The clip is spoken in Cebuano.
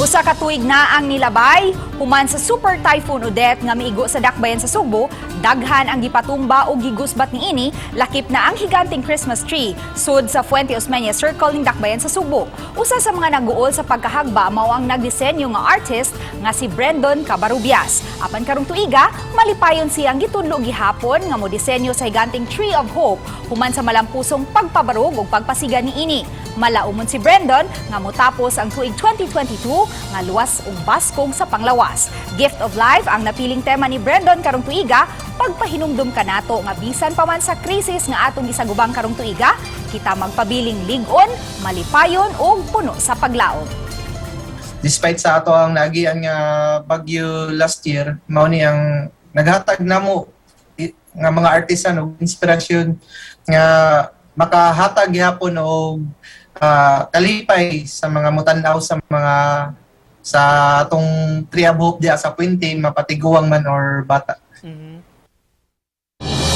Usa ka tuig na ang nilabay human sa Super Typhoon Odette nga miigo sa dakbayan sa Sugbo, daghan ang gipatumba o gigusbat niini, lakip na ang higanting Christmas tree sud sa Fuente Osmeña Circle ning dakbayan sa Sugbo. Usa sa mga naguol sa pagkahagba mao ang nagdisenyo nga artist nga si Brendon Cabarubias. Apan karong tuiga, malipayon siyang gitudlo gihapon nga mo disenyo sa higanting Tree of Hope human sa malampusong pagpabarog ug pagpasiga niini. Malaumon si Brendon nga motapos ang tuig 2022 nga luwas ug baskog sa panglawas. Gift of Life ang napiling tema ni Brendon karong tuiga, pagpahinumdum kanato nga bisan pa man sa krisis nga atong gisagubang karong tuiga, kita magpabiling lig-on, malipayon ug puno sa paglaom. Despite sa ato ang naagian nga bagyo last year, mao ni ang naghatag namo nga mga artisan og inspirasyon nga makahatag gihapon og kalipay sa mga mutan-aw sa mga sa atong Tree of Hope diya sa Puente, mapatiguang man or bata.